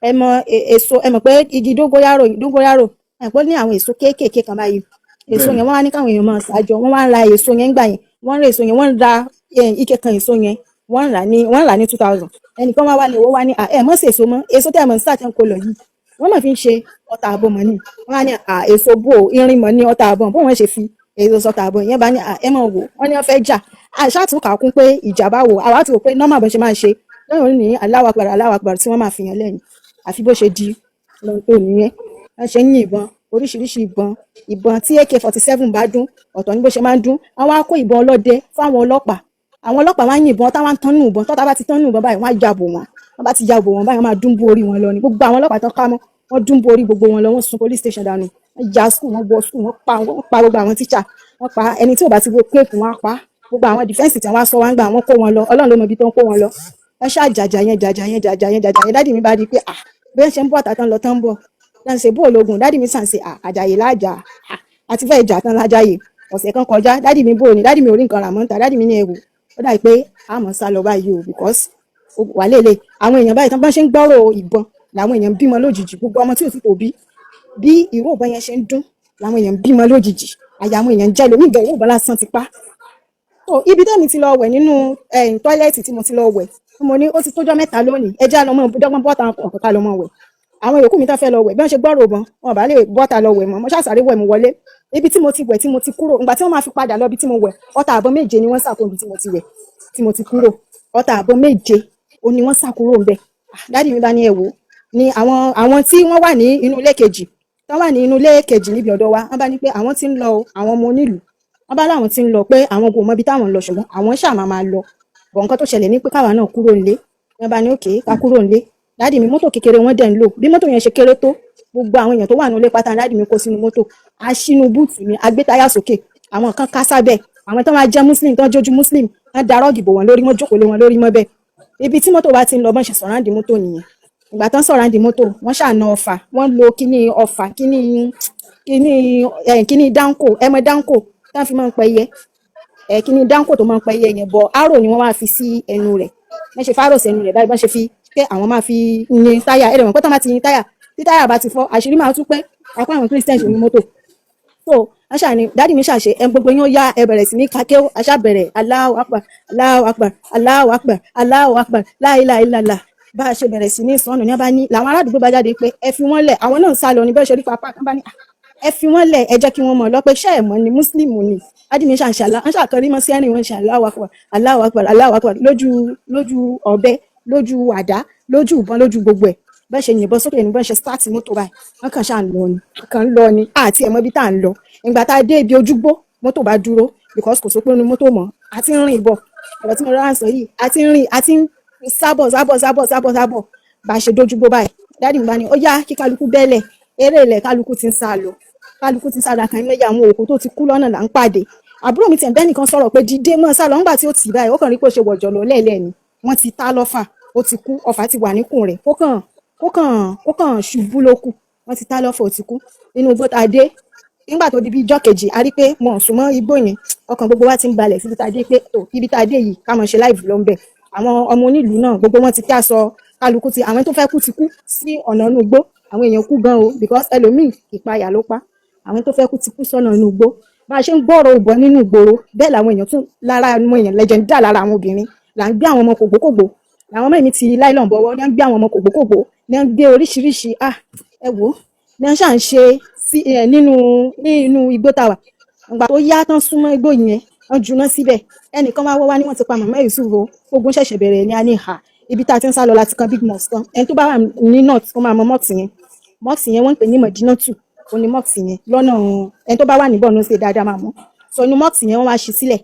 ẹmọ èso, ẹ mọ̀ pé igi dóngóyárò, dóngóyárò ẹ pé ó ní àwọn èso kéékèèké kan báyìí, èso Bẹ́ẹ̀ni. yẹn, wọ́n wá ní káwọn èèyàn máa ṣàjọ. Wọ́n wá ń ra èso yẹn ńgbà yẹn, wọ́n ń ra èso yẹn, wọ́n ń ra ike kan èso yẹn, wọ́n ń rà ní 2,000. Ẹnìkan wá wá ní owó wá ní, "À, ẹ mọ̀ sí èso mọ́, èso tẹ́ ẹ mọ̀ ń sà tẹ́ ń kó lọ yìí, wọ́n mọ̀ fi ń ṣe ọta àbọ̀ mọ́ ni." Wọ́n á ní, "À, èso bò irin mọ́ ní ọta àbọ̀ bó." Wọ́n ṣe fi èso sọta àbọ̀ yẹn bá ní, "À, ẹ mọ̀ wò." Wọ́n ní wọ́n fẹ́ jà, àṣà tún kà á kún pé ìjà bá wò. Àwa ti rò pé normal bó ṣe máa ń ṣe lẹ́yìn òní ní Allahu Akbar, Allahu Akbar, tí wọ́n máa fi hàn lẹ́yìn. Àfi bó ṣe di lọ́n tó nìyẹn. Wọ́n ṣe ń yìnbọn oríṣiríṣi ìbọn. Ìbọn tí AK-47 bá dún, ọ̀tọ̀ ní bó ṣe máa ń dún. Wọ́n á kó ìbọn ọlọ́dẹ fáwọn ọlọ́pàá. Àwọn ọlọ́pàá wá ń yìnbọn táwọn ń tán nù ìbọn. Tọ́ta bá ti tán nù ìbọn báyìí, wọ́n á ya bò wọ́n. Wọ́n bá ti ya bò wọ́n báyìí, wọ́n máa dún bó orí wọn lọ ni. Gbogbo àwọn ọlọ́pàá tán ká mọ́, wọ́n dún bó orí gbogbo wọn lọ. Wọ́n sun police station dànù, wọ́n ya school, wọ́n wọ school, wọ́n pa gbogbo àwọn tíṣà, wọ́n pa ẹni tí ò bá ti wo cape, wọ́n á pa gbogbo àwọn defence tí wọ́n á sọ wá ń gbà. Wọ́n kó wọn lọ, Ọlọ́run ló mọ ibi tó ń kó wọn lọ. Wọ́n ṣáà jàjà yẹn, jàjà yẹn, jàjà yẹn, jàjà yẹn. Daddy mi bá di pé, ah, bí wọ́n ṣe ń bọ̀ tán lọ tán ń bọ̀ tán ṣe bó ológun. Daddy mi sàn ṣe, ah, àjàyè láàjà, ah, àti fẹ́ ìjà tán lájàyè. Ọ̀sẹ̀ kan kọjá, daddy mi bò ní, daddy mi ò rí nǹkan rà mọ́ níta. Daddy mi ní ewu, ó dà pé a mọ̀ sá lọ báyìí o, because wà lélẹ̀ àwọn èèyàn báyìí tán bá ṣe ń gbọ́rọ̀ ìbọn làwọn èèyàn ń bímọ lójijì. Gbogbo ọmọ tí ò sì tó bí bí ìró ìbọn yẹn ṣe ń dún làwọn èèyàn ń bímọ lójijì. Àyà àwọn èèyàn ń jẹ́ lómi ìgbà ìró ìbọn lásán ti pa. So ibi tẹ́mi ti lọ wẹ̀ nínú toilet tí mo ti lọ wẹ̀, mo ní ó ti tójọ́ mẹ́ta lónìí, ẹ jẹ́ á lọ mọ́ dọ́gbọ́n bọ́ta ọ̀kan ká lọ mọ́ wẹ̀. Àwọn yòókù mi tó fẹ́ lọ wẹ̀, bí wọ́n ṣe gbọ́rọ̀ ìbọn, wọn bá lè bọ́ta lọ wẹ̀ mọ́. Mo ṣàṣàrí wẹ̀, mo wọlé. Ibi tí mo ti wẹ̀ tí mo ti kúrò, ìgbà tí wọ́n máa fi padà lọ ibi tí mo wẹ̀, ọta àbọ̀ 7 ni wọ́n sà kúrò. Ibi tí mo ti wẹ̀ tí mo ti kúrò, ọta àbọ̀ 7 ó ní wọ́n sà kúrò ńbẹ̀. Ah, daddy mi bá ní ẹ wò ní àwọn tí wọ́n wà ní inú ilé kejì, tó wà ní inú ilé kejì níbi ọ̀dọ̀ wa, wọ́n bá ní pé àwọn tí ń lọ o, àwọn ọmọ onílùú. Wọ́n bá láwọn tí ń lọ, pé àwọn kò mọ ibi táwọn ń lọ, ṣùgbọ́n àwọn ṣáà máa máa lọ bọ̀. Nǹkan tó ṣẹlẹ̀ ní pé káwa náà kúrò nílé. Wọ́n bá ní òkè ká kúrò nílé. Daddy mi, mọ́tò kékeré wọ́n dẹ̀ ń lò. Bí mọ́tò yẹn ṣe kéré tó, gbogbo àwọn èèyàn tó wà nílé pátá, daddy mi kó sínú mọ́tò. A ṣínú boot ni, a gbé táyà sókè, àwọn kan ká sábẹ́. Àwọn tó máa jẹ́ muslim, tó ń jójú muslim, wọ́n da rug bò wọ́n lórí, wọ́n jókòó lé wọn lórí mọ́ bẹ́ẹ̀. Ibi tí mọ́tò wa ti ń lọ, bọ́n ṣe surround mọ́tò nìyẹn. Ìgbà tán surround mọ́tò, wọ́n ṣàna ọfà, wọ́n lo kíní ọfà, kíní dáńkò, ẹmọ dáńkò tán fi máa ń pẹyẹ ẹ, kíní dáńkò tó máa ń pẹyẹ yẹn bọ, arrow ni wọ́n wá fi sí ẹnu rẹ̀. Wọ́n ṣe fárò sẹ́nu rẹ̀ báyìí, bọ́n ṣe fi pé àwọn máa fi yin táyà. Ẹ̀rẹ̀ mọ̀ pé tán bá ti yin táyà, tí táyà bá ti fọ́, àṣírí máa tú pé apá àwọn Christians ní mọ́tò. So wọ́n ṣàní daddy mi ṣàṣe ẹ, gbogbo yín ó yá, ẹ bẹ̀rẹ̀ sí ní kakẹ́. Aṣá bẹ̀rẹ̀ Allahu Akbar, Allahu Akbar, Allahu Akbar, Allahu Akbar, la ilaha illallah. Bá a ṣe bẹ̀rẹ̀ sí ní sọnù ní, wọ́n bá ní làwọn aládùúgbò bá jáde pé ẹ fi wọ́n lẹ̀, àwọn náà ń sá lọ ní bẹ́ẹ̀ ṣe rí pápá kan bá ní, "Ah, ẹ fi wọ́n lẹ̀, ẹ jẹ́ kí wọ́n mọ̀ lọ pé ṣé ẹ̀ mọ̀ ni muslim ni." Daddy mi ṣàṣàlá, wọ́n ṣàkọrí mọ́ sí ẹ̀rìn wọn ṣe Allahu Akbar, Allahu Akbar, Allahu Akbar, lójú lójú ọ̀bẹ, lójú àdá, lójú ìbọn, lójú gbogbo ẹ̀. Bẹ́ẹ̀ ṣe yìnbọn sókè ní bẹ́ẹ̀ ṣe start mọ́tò báyìí, wọ́n kàn ṣáà ń lọ ni, wọ́n kàn ń lọ ni. Àti ẹ̀mọ́ ibi tá à ń lọ. Ìgbà tá a dé ibi ojúgbó, mọ́tò bá dúró because kò sópin nínú mọ́tò mọ́. Àti ń rìn bọ̀, ọ̀rọ̀ tí mo rọra ń sọ yìí, àti ń rìn, àti ń sábọ̀ sábọ̀ sábọ̀ sábọ̀ sábọ̀. Bá a ṣe dójúgbó báyìí, daddy mi bá ní ó yá, kí kálukú bẹ́lẹ̀. Eré ilẹ̀, kálukú ti ń sá lọ, kálukú ti ń sá lọ. Àkànní méjì àwọn òkú tó ti kú lọ́nà là ń pàdé. Àbúrò mi tẹ̀ ń bẹ́ nìkan sọ̀rọ̀ pé dídé mọ́ sá lọ. Ńgbà tí ó tì báyìí, ó kàn rí pé ó ṣe wọ̀jọ̀ lọ lẹ́ẹ̀lẹ́ ni. Wọ́n ti tá lọ́fà, ó ti kú, ọfà ti wà níkùn rẹ̀, kó kàn ṣubú ló kù. Wọ́n ti tá lọ́fà, ó ti kú nínú igbó tá a dé. Nígbà tó di bí ijọ́ kejì, a rí pé mo ò sún mọ́ igbó yẹn. Ọkàn gbogbo wa ti ń balẹ̀ síbi tá a dé pé tó ibi tá a dé yìí, ká mọ̀ ṣe láìpẹ́ ló ń bẹ̀. Àwọn ọmọ onílùú náà, gbogbo wọn ti kí aṣọ, kálukú ti, àwọn tó fẹ́ kú ti kú sí ọ̀nà inú igbó. Àwọn èèyàn kú gan o, because ẹlòmíì, ìpayà ló pa. Àwọn tó fẹ́ kú ti kú sọ́nà inú igbó. Bá a ṣe ń gbọ́rọ̀ ìbọn nínú ìgboro, bẹ́ẹ̀ làwọn èèyàn tún lára àwọn èèyàn lẹ́jẹ̀ ń dà lára àwọn obìnrin là ń gbé àwọn ọmọ kògbókògbó. Làwọn ọmọ mi ti láìlọ́n bọ́wọ́ ní wọ́n ń gbé àwọn ọmọ kògbókògbó, ní wọ́n ń gbé oríṣiríṣi. Ah, ẹ wò ó, ní wọ́n ṣà ń ṣe sí ẹ nínú igbó tàwa. Ìgbà tó yá tán súnmọ́ igbó yẹn, wọ́n juná síbẹ̀. Ẹnìkan wá wọ́ wá ní wọ́n ti pa màmá Yusuf o, ogun ṣẹ̀ṣẹ̀ bẹ̀rẹ̀ ní. A ní ha, ibi tá a ti ń sá lọ láti kan big mosque kan. Ẹni tó bá wà ní north, ó máa mọ mosque yẹn. Mosque yẹn, wọ́n ń pè ní Mọ̀dínátù, ó ní mosque yẹn lọ́nà. Ẹni tó bá wà ní Borno ṣe dáadáa máa mọ̀. So inú mosque yẹn, wọ́n wá ṣí sílẹ̀.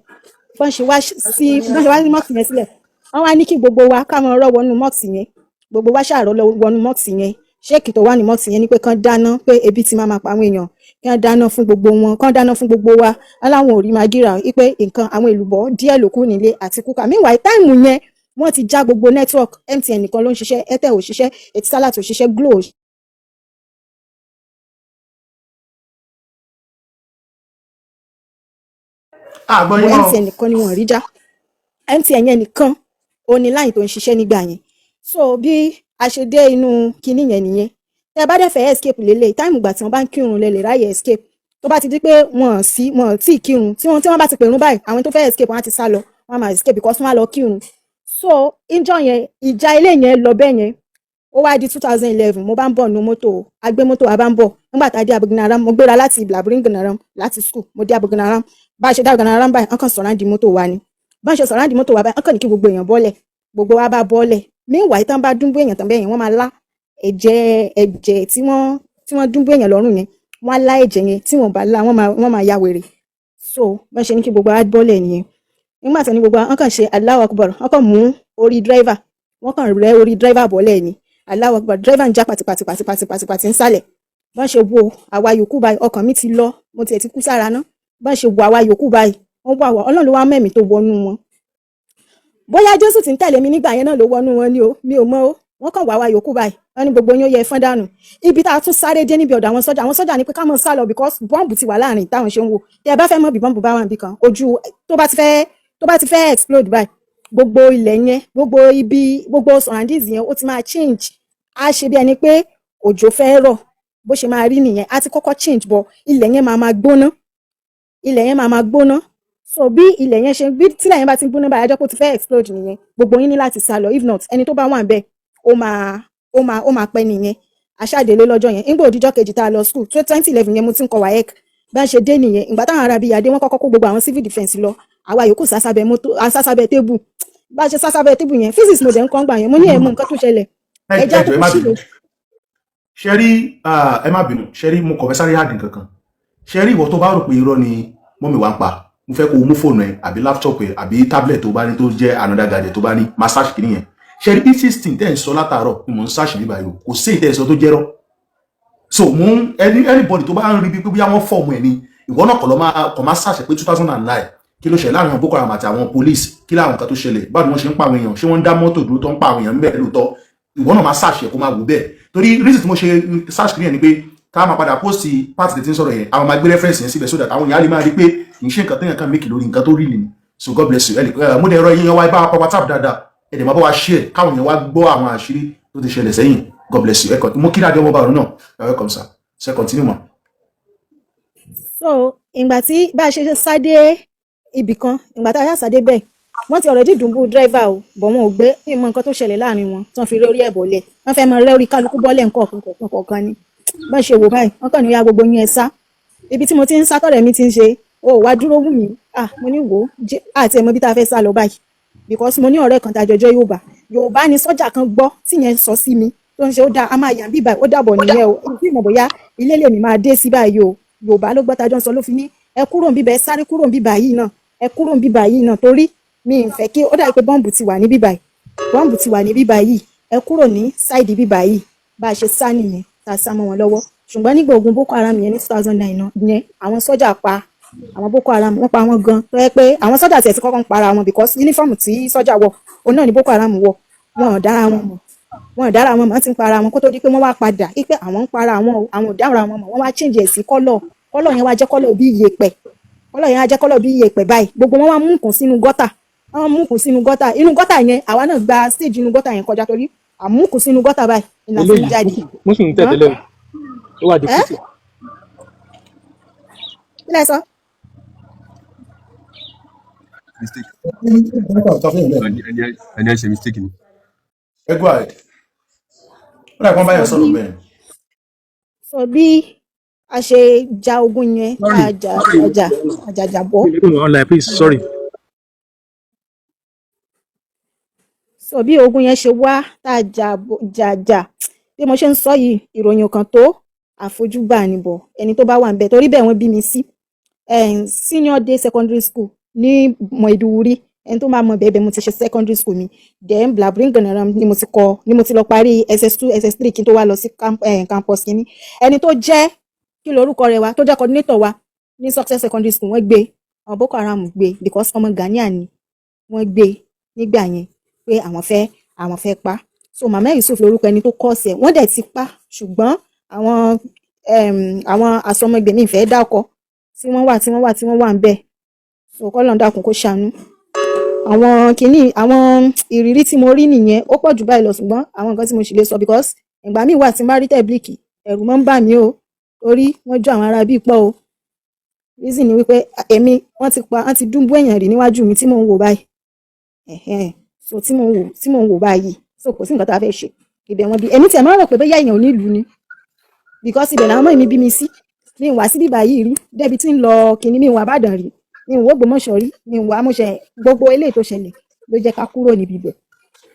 Bọ́n ṣe wá sí mosque yẹn sílẹ̀, wọ́n wá ní kí gbogbo wa ká máa rọ́ wọnú mosque yẹn. Gbogbo wa bá rọ́ wọnú mosque yẹn. Gbogbo wa ṣàrọ lọ wọnú mosque yẹn. Sheikh tó wà ní mosque yẹn ní pé kán dáná, pé ebi ti máa ma pa àwọn èèyàn, kí wọ́n dáná fún gbogbo wọn, kán dáná fún gbogbo wa. Aláwọn ò rí Maggi rà, wípé nǹkan àwọn èlùbọ́ díẹ̀ ló kù nílé àti cooker. Meanwhile, time yẹn wọ́n ti já gbogbo network. MTN nìkan ló ń ṣiṣẹ́, Airtel ò ṣiṣẹ́, Etisalat ò ṣiṣẹ́, Glo ò Àgbọn yín mọ́. MTN nìkan ni wọ́n rí já. MTN yẹn nìkan ó ní line tó ń ṣiṣẹ́ nígbà yẹn. So bí a ṣe dé inú kinní yẹn nìyẹn. Tẹ bá dẹ̀ fẹ́ escape lélẹ̀, time ìgbà tí wọ́n bá ń kírun lẹ lè ráyè escape. Tó bá ti di pé wọ́n sí wọ́n tí ì kírun, tí wọ́n bá ti pèrún báyìí, àwọn tó fẹ́ escape, wọ́n á ti sá lọ, wọ́n á máa escape because wọ́n á lọ kírun. So ìjọ yẹn, ìjà ilé yẹn lọ bẹ́ẹ̀ yẹn. Ó wá di 2011, mo bá ń bọ̀ nu mọ́tò, a gbé mọ́tò, a bá ń bọ̀. Nígbà tá a dé Abugnaram, mo gbéra láti Blabringanaram láti school, mo dé Abugnaram. Bá a ṣe dé Abugnaram báyìí, wọ́n kàn surround mọ́tò wa ni. Bá a ṣe surround mọ́tò wa báyìí, wọ́n kàn ní kí gbogbo èèyàn bọ́lẹ̀. Gbogbo wa bá bọ́lẹ̀. Meanwhile, tán bá dúnbó èèyàn tán bẹ́ẹ̀ yẹn, wọ́n máa lá ẹ̀jẹ̀, ẹ̀jẹ̀ tí wọ́n dúnbó èèyàn lọ́rùn yẹn, wọ́n á lá ẹ̀jẹ̀ yẹn. Tí wọ́n bá lá, wọ́n máa ya wèrè. So bá ṣe ní kí gbogbo wa bọ́lẹ̀ nìyẹn. Nígbà tí wọ́n ní gbogbo wa, wọ́n kàn ṣe Allahu Akbar, wọ́n kàn mú orí driver, wọ́n kàn rẹ́ orí driver bọ́lẹ̀ ni. Allahu Akbar, driver ń já pàtìpàtìpàtìpàtìpàtì ń sálẹ̀. Bọ́n ṣe wo àwa yòókù báyìí, ọkàn mi ti lọ, mo tiẹ̀ ti kú sára ná. Bọ́n ṣe wo àwa yòókù báyìí, wọ́n wà wá. Ọlọ́run ló wá mẹ́mí tó wọnú wọn. Bóyá Jésù tí ń tẹ̀lé mi nígbà yẹn náà ló wọnú wọn ni o, mi ò mọ̀ o. Wọ́n kàn wá wa yòókù báyìí, wọ́n ní gbogbo yín ó yẹ fọ́n dànù. Ibi tá a tún sáré dé níbi ọ̀dọ̀ àwọn sọ́jà, àwọn sọ́jà ní pé ká mọ̀ sá lọ because bọ́ǹbù ti wà láàrin. Táwọn ṣe ń wò, tẹ́ ẹ bá fẹ́ mọ̀ bí bọ́ǹbù bá wà níbì kan, ojú tó bá ti fẹ́ explode báyìí, gbogbo ilẹ̀ yẹn, gbogbo ibi, gbogbo surroundings yẹn, ó ti máa change. Á ṣe bí ẹni pé òjò fẹ́ rọ̀. Bó ṣe máa rí nìyẹn. Á ti kọ́kọ́ change bọ̀, ilẹ̀ yẹn máa máa gbóná, ilẹ̀ yẹn máa máa gbóná. So bí ilẹ̀ yẹn ṣe, bí tílẹ̀ yẹn bá ti ń gbóná báyìí, ajọ́ pé ó ti fẹ́ explode nìyẹn. Gbogbo yín ní láti sá lọ. If not, ẹni tó bá wà níbẹ̀, ó máa pẹ́ nìyẹn. Aṣáàdélé lọ́jọ́ yẹn. Ńgbà òdìjọ́ kejì tá a lọ school, 2011 yẹn, mo ti ń kọ WAEC. Bá ń ṣe dé nìyẹn. Ìgbà táwọn ará bíi adé, wọ́n kọ́kọ́ kó gbogbo àwọn civil defence lọ. Àwa yòókù sásábẹ́ mọ́tò, sásábẹ́ table. Bá a ṣe sásábẹ́ table yẹn, physics mo dẹ̀ ń kọ́ ńgbà yẹn, mo ní ẹ̀ mọ nǹkan tó ṣẹlẹ̀, ẹja Ẹ jọ̀ọ́, ẹ kúkú má sílò. bínú. Ṣe rí, ẹ má bínú. Ṣe rí, mo kàn fẹ́ sáré add nǹkan kan. Ṣe rí, ìwọ tó bá rò pé irọ́ ni mummy wa ń pa, mo fẹ́ kó o mú fóònù ẹ àbí laptop ẹ àbí tablet tó bá ní, tó jẹ́ another gadget tó bá ní, máa search kìíní yẹn. Ṣe rí, e16 tẹ́ ẹ̀ ń sọ látàárọ̀ ni mò ń search níbà yìí o. Kò sí ìtẹ́ ẹ̀ sọ tó jẹ́rọ́. So mo ń anybody tó bá ń rí bí pé bóyá wọ́n form ẹ̀ ni, ìwọ náà kọ̀ lọ́ máa kọ̀ máa search pé 2009, kí ló ṣẹlẹ̀ láàrin àwọn Boko Haram àti àwọn police, kí láwọn nǹkan tó ṣẹlẹ̀, báwo ni wọ́n ṣe ń pa àwọn èèyàn, ṣé wọ́n ń dá mọ́tò dúró tó ń pa àwọn èèyàn níbẹ̀ lóòótọ́? Ìwọ náà máa search ẹ̀ kó máa wò bẹ́ẹ̀. Torí reason tí mo ṣe search kìíní yẹn ni pé ká máa padà post part tí ń sọ̀rọ̀ yẹn, àwọn máa gbé reference yẹn síbẹ̀ so that àwọn èèyàn á lè máa rí pé kì í ṣe nǹkan téèyàn kan make lórí nǹkan tó rí ni. So God bless you. Ẹ lè mo dẹ̀ rọ yín wá bá wa tap dáadáa, ẹ dẹ̀ máa bá wa share káwọn èèyàn wá gbọ́ àwọn àṣírí tó ti ṣẹlẹ̀ sẹ́yìn. God bless you. Ẹ kàn mo kí dáadé ọmọ bá ọ̀run náà. You are welcome, sir. Ṣe continue mọ́. So ìgbà tí bá a ṣe sá dé ibì kan, ìgbà tá a ṣá sá dé bẹ́ẹ̀, wọ́n ti already dùnbù driver o, bọ̀ wọn ò gbé ìmọ̀ nǹkan tó ṣẹlẹ̀ láàrin wọn tí wọ́n fi rí orí ẹ̀ bọ̀lẹ̀. Wọ́n fẹ́ máa rẹ́ orí kálukú bọ́lẹ̀ nǹkan kọ̀ọ̀kan kọ̀ọ̀kan ni. Bọ́n ṣe wò báyìí, wọ́n kàn ní, "Ó yá, gbogbo yín ẹ sá." Ibi tí mo ti ń sá, tọ̀rẹ́ mi ti ń ṣe o wá dúró wù mí. Ah, mo ní wò ó àti ẹ̀mọ́ bí tá a fẹ́ sá lọ báyìí, because mo ní ọ̀rẹ́ kan tá a jọjọ́ Yorùbá. Yorùbá ni sọ́jà kan gbọ́ tí yẹn sọ sí mi tó ń ṣe, ó dáa, a máa yàn bí báyìí, ó dàbọ̀ nìyẹn o. Tí mo bóyá ilé lèmi máa dé sí báyìí o. Yorùbá ló gbọ́ tá a jọ ń sọ, ló fi ní, "Ẹ kúrò níbí báyìí, sáré kúrò níbí báyìí náà, ẹ kúrò níbí báyìí náà, torí mi ì fẹ́ kí ó dàbí pé bọ́ǹbù ti wà níbí báyìí, bọ́ǹbù ti wà níbí báyìí, ẹ kúrò ní side bí báyìí." Bá a ṣe sá nìyẹn, tá a sá mọ́ wọn lọ́wọ́. Ṣùgbọ́n nígbà ogun Boko Haram yẹn ní 2009 náà yẹn, àwọn sọ́jà pa àwọn Boko Haram, wọ́n pa wọ́n gan, tó yẹ pé àwọn sọ́jà tiẹ̀ ti kọ́kọ́ ń para wọn, because uniform tí sọ́jà wọ̀, òun náà ni Boko Haram wọ̀. Wọn ò dára wọn mọ̀, wọn ò dára wọn mọ̀. Wọ́n ti ń para wọn kó tó di pé wọ́n wá padà wípé àwọn ń para àwọn o, àwọn ò dára wọn mọ̀. Wọ́n wá change ẹ̀ sí colour. Colour yẹn wá jẹ́ colour bí iyẹ̀pẹ̀, colour yẹn wá jẹ́ colour bí iyẹ̀pẹ̀ báyìí. Gbogbo wọn wá mú kùn sínú gọ́tà, wọ́n mú kùn sínú gọ́tà. Inú gọ́tà yẹn, àwa náà gba stage inú gọ́tà yẹn kọjá, torí àmúkùn sínú gọ́tà báyìí ìlànà fi ń Eléyìí jáde. Muslim Ṣùgbọ́n tẹ̀lé ó wà di ẹ́ kùtù. Kí lẹ sọ? Mistake. Ẹni ẹ ṣe mistake ni. Ẹ go ahead. Ó dà kí wọ́n bá yẹn So sọ̀rọ̀ bí bẹ́ẹ̀. So bí a ṣe ja ogun yẹn, tá Sorry, a jà sorry. àjà àjàjàbọ́. Online, please, sorry. So bí ogun yẹn ṣe wá, tá a jà jà jà, bí mo ṣe ń sọ yìí, ìròyìn kan tó àfojúbà ni bọ̀ ẹni tó bá wà níbẹ̀, torí bẹ́ẹ̀ wọ́n bí mi sí senior day secondary school ní Maiduguri. Ẹni tó máa mọ bẹ́ẹ̀, bẹ́ẹ̀ mo ti ṣe secondary school mi. Then Blabringanaram ni mo ti kọ, ni mo ti lọ parí SS2, SS3 kí n tó wá lọ sí campus kínní. Ẹni tó jẹ́, kí lorúkọ rẹ̀ wa, tó jẹ́ coordinator wa ní Success Secondary School, wọ́n gbé, àwọn Boko Haram gbé, because ọmọ Ghanaian ni. Wọ́n gbé nígbà yẹn pé àwọn fẹ́ pa. So Mama Yusuf lorúkọ ẹni tó kọ́ ọ̀sẹ̀. Wọ́n dẹ̀ ti pa, ṣùgbọ́n àwọn asọmọgbèmí ìfẹ́ dákọ tí wọ́n wà tí wọ́n wà tí wọ́n wà ń bẹ̀. So kọ́lọ́n dákun kó ṣàánú. Àwọn kìíní, àwọn ìrírí tí mo rí nìyẹn. Ó pọ̀ jù báyìí lọ, ṣùgbọ́n àwọn nǹkan tí mo sì lè sọ, because ìgbà míì wà tí n bá rí tẹ̀blíkì, ẹ̀rù máa ń bà mí o, torí wọ́n jó àwọn ará bíi pọ̀ o. Reason ni wípé èmi, wọ́n ti pa, wọ́n ti dúnbú èèyàn rí níwájú mi tí mò ń wò báyìí. Ẹ̀hẹ́n. So tí mò ń wò báyìí, so kò sí nǹkan tá a fẹ́ ṣe. Ibẹ̀ wọn bí èmi tiẹ̀ máa ń rò pé bóyá èèyàn ò ní ìlú ni, because ibẹ̀ làwọn ọmọ mi bí mi sí. Mi wá sí bíbá yìí rí débi tí ń lọ kìnní, mi wà Ìbàdàn rí, mi wò Ògbómọ̀ṣọ́ rí, mi wà Amúṣẹ. Gbogbo eléyìí tó ṣẹlẹ̀ ló jẹ́ ká kúrò níbi ibẹ̀.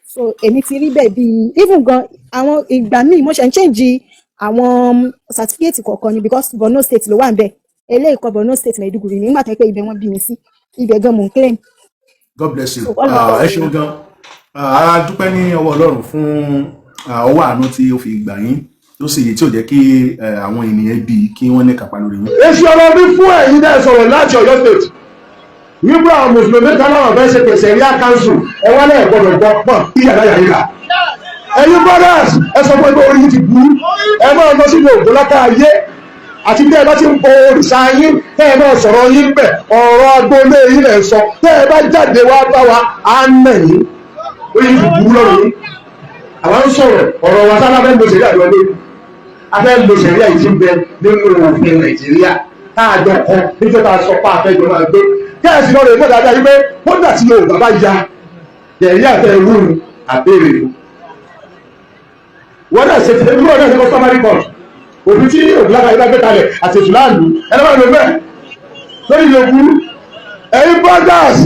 So èmi ti rí bẹ́ẹ̀ bíi even gan àwọn ìgbà míì mo ṣe ń change àwọn certificate kọ̀ọ̀kan ni, because Borno State ló wà ń bẹ̀. Eléyìí kọ Borno State, Maiduguri nígbà tó yẹ pé ibẹ̀ wọ́n bí mi sí, ibẹ̀ gan mò ń claim. God bless you. So, Ọlọ́run Ẹ ṣeun gan. A dúpẹ́ ní ọwọ́ Ọlọ́run fún ọwọ́ àánú tí ó fi gbà yín, tó sì tí ò jẹ́ kí àwọn ènìyàn bíi kí wọ́n ní kápá lórí yín. Èsì ọ̀rọ̀ mi fún ẹ̀yin náà sọ̀rọ̀ láti Ọ̀yọ́ State wípé àwọn mùsùlùmí kan náà fẹ́ ṣe pèsè rí council, ẹ wá lẹ́ẹ̀ gbọ́dọ̀ gbọ́ pọ̀ kí yàrá yàrá yìí. Ẹ̀yin brothers, ẹ sọ fún ẹgbẹ́ orí yìí ti burú. Ẹ máa lọ sínú ògbólákà ayé àti bí ẹ bá ti ń bọ òrìṣà yín, tẹ́ ẹ máa sọ̀rọ̀ yín bẹ̀, ọ̀rọ̀ agboolé yín lẹ̀ sọ. Tẹ́ ẹ bá jáde wá bá wa, á nà yín. Orí yìí ti burú lọ́rùn yín. Àwa ń sọ̀rọ̀ ọ̀rọ̀ wa sábà fẹ́ lo sẹ̀rí àjọ lórí afẹ́ lo sẹ̀rí àyè tí ń bẹ nínú òfin Nàìjíríà tá a jọ kọ níjọ́ tá a sọ pé àfẹ́jọ máa gbé kẹ́ẹ̀sì lọ́rọ̀ ìmọ̀ dáadáa yìí pé kódà tí Yorùbá bá ya sẹ̀rí àfẹ́ wúru àbẹ̀rẹ̀ ni wọ́n náà ṣe tẹ̀lé wọ́n náà ṣe customary court. Òfin tí òbíláka yìí bá gbé kalẹ̀ àti ètò láàlú ẹni máa lò bẹ́ẹ̀ lórí yòókù. Ẹ̀yin brothers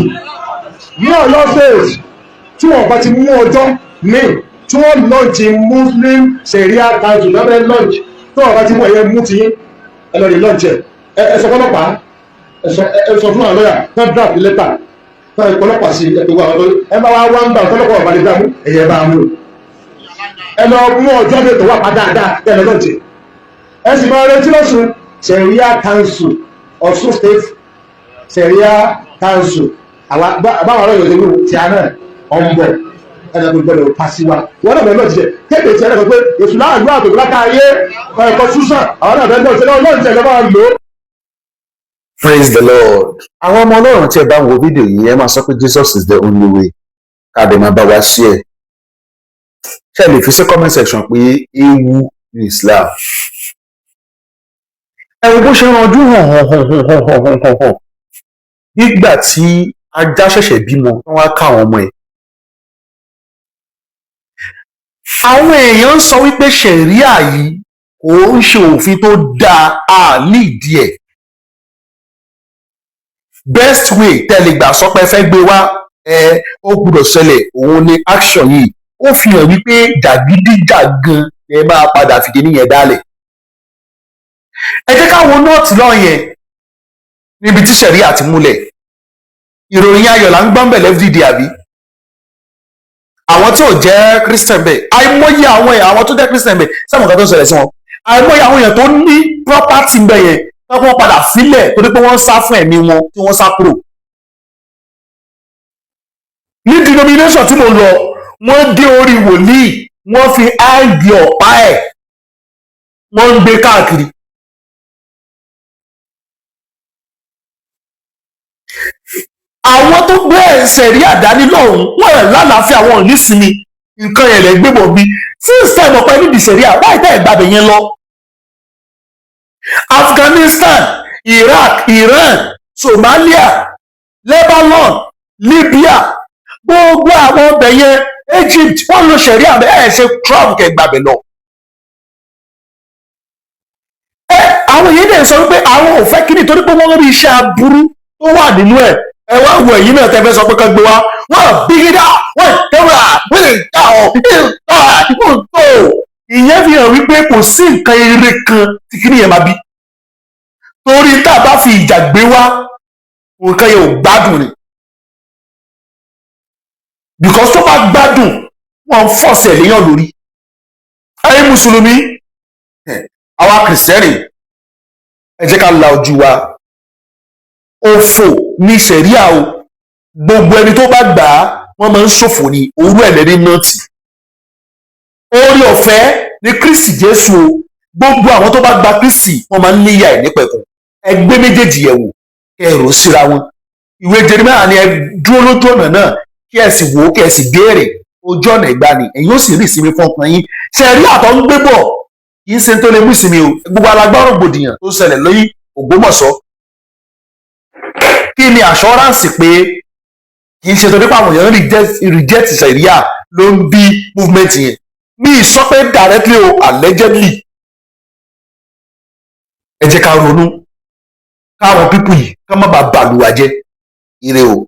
ní Ọ̀yọ́ State, tí wọ́n bá ti mú ọjọ́ míì tí wọ́n launch Muslim Sharia Council lọ́bẹ̀ launch, tí wọ́n bá ti mú ẹ̀yẹ mú ti yín, ẹ lọ rí launch ẹ. Ẹ sọ fọlọ́pàá, ẹ sọ fún àwọn lọ́yà tán draft letter tán, ẹ pọlọ́pàá sí ẹ gbogbo àwọn tó ẹ bá wá wá ń gbà tọ́lọ́pàá ọ̀bá lè dá mú ẹ̀yẹ bá mú. Ẹ lọ mú ọjọ́ mi tó wà pa dáadáa, ẹ lọ launch ẹ. Sì máa retí lọ́sùn Sharia Council, Ọ̀ṣun State Sharia Council. Báwọn ọlọ́yọ̀ òṣèlú tí a náà ọ̀ ń bọ̀, ẹnì kan gbọdọ̀ pa sí wa. Wọn náà bẹ̀rẹ̀ lọ́ọ̀tì jẹ kéde tí ẹnì kan pé èṣù láàlú àtòkù láká ayé ẹ̀kọ́ ṣúṣàn àwọn náà bẹ̀rẹ̀ lọ́ọ̀tì lọ́ọ̀tì jẹ lọ́wọ́ lò ó. Praise the Lord. Àwọn ọmọ Ọlọ́run tí ẹ bá ń wo fídíò yìí, ẹ máa sọ pé Jesus is the only way. Káàdì máa bá wa share. Ṣé ẹ lè fi sí comment section pé ewu ní Islam? Ẹ wo bó ṣe ranjú hàn hàn hàn hàn hàn hàn hàn hàn hàn nígbà tí ajá ṣẹ̀ṣẹ̀ bímọ, wọ́n wá ká àwọn ọmọ ẹ̀. Àwọn èèyàn ń sọ wípé ṣẹ̀ríà yìí kò ń ṣe òfin tó dáa, a nídìí ẹ̀. Best way tẹ́ lè gbà sọ pé ẹ fẹ́ gbé wá, ẹ ó gbúdọ̀ ṣẹlẹ̀, òun ni action yìí. Ó fi hàn wípé jàgídíjàgan ẹ máa padà fìdí níyẹn dálẹ̀. Ẹ jẹ́ ká wo North lọ yẹn níbi tí ṣẹ̀ríà ti múlẹ̀. Ìròyìn ayọ̀ là ń gbọ́n bẹ̀ lẹ́fídìí, àbí àwọn tí ò jẹ́ Christian bẹ́ẹ̀, àìmọye àwọn èèyàn, àwọn tó jẹ́ Christian bẹ́ẹ̀, sẹ́wọ̀n kan tó ń ṣẹlẹ̀ sí wọn, àìmọye àwọn èèyàn tó ní property ń bẹ̀ yẹn tó kí wọ́n padà sílẹ̀ torí pé wọ́n ń sá fún ẹ̀mí wọn tí wọ́n sá kúrò. Ní denomination tí mo lọ, wọ́n dé orí wòlíì, wọ́n fi áìdì ọ̀pá ẹ̀, wọ́n ń gbé káàkiri. Àwọn tó gbé ẹsẹ̀ rí àdáni lọ́hùn wọ́n ẹ̀ lálàáfíà, wọn ò ní sinmi. Nǹkan yẹn lè gbé bọ̀ bí system ọ̀pẹ nídìí sẹ̀ríà wáyé tẹ́ ẹ̀ gbàbẹ̀ yẹn lọ. Afghanistan, Iraq, Iran, Somalia, Lebanon, Libya, gbogbo àwọn ọbẹ̀ yẹn, Egypt, wọ́n lo sẹ̀ríà ẹ̀ ṣe Trump kẹ́ gbàbẹ̀ lọ. Ẹ àwọn yìí dẹ̀ sọ wípé àwọn ò fẹ́ kíní torí pé wọ́n rí iṣẹ́ aburú tó wà nínú ẹ̀. Ẹ wá wo ẹ̀yìn náà tẹ́ fẹ́ sọ pé kán gbé wá, wọ́n bí gíga, wọ́n tẹ́wà, wọ́n lè dá ọ̀ tó. Ìyẹn fi hàn wípé kò sí nǹkan eré kan tí kíní yẹn máa bí, torí tá a bá fi ìjà gbé wá, nǹkan yẹn ò gbádùn ni. Because tó bá gbádùn, wọn ń force ẹ̀ léyàn lórí. Ẹ̀yin mùsùlùmí, àwa kìrìsìtẹ́nì, ẹ jẹ́ ká la ojú wa. Òfò ní sẹ̀ríà o. Gbogbo ẹni tó bá gbà á, wọ́n máa ń ṣòfò ní òru ẹ̀lẹ́ni nọ́ọ̀tì. Orí ọ̀fẹ́ ní Kristi Jésù o. Gbogbo àwọn tó bá gba Kristi, wọ́n máa ń níyà ẹ̀ nípẹ̀kun. Ẹgbẹ́ méjèèjì yẹ̀ wò, kẹ́ ẹ rò ó síra wọn. Ìwé Jeremiah ni ẹ dúró lójú ọ̀nà náà, kí ẹ sì wò ó, kí ẹ sì béèrè ojú ọ̀nà ìgbani, ẹ̀yin ó sì rí ìsinmi fún ọkàn yín. Ṣe rí àtọ̀ ń gbé bọ̀, kì í ṣe tó lè mú ìsinmi o. Gbogbo alágbára rògbòdìyàn tó ṣẹlẹ̀ lóyún Ògbómọ̀ṣọ́, kí ni assurance pé kì í ṣe torí pé àwọn èèyàn reject sẹ̀ríà ló ń bí movement yẹn? Mi sọ pé directly o, allegedly. Ẹ jẹ́ ká ronú káwọn people yìí ká má bàa bàlùwà jẹ́. Ire o.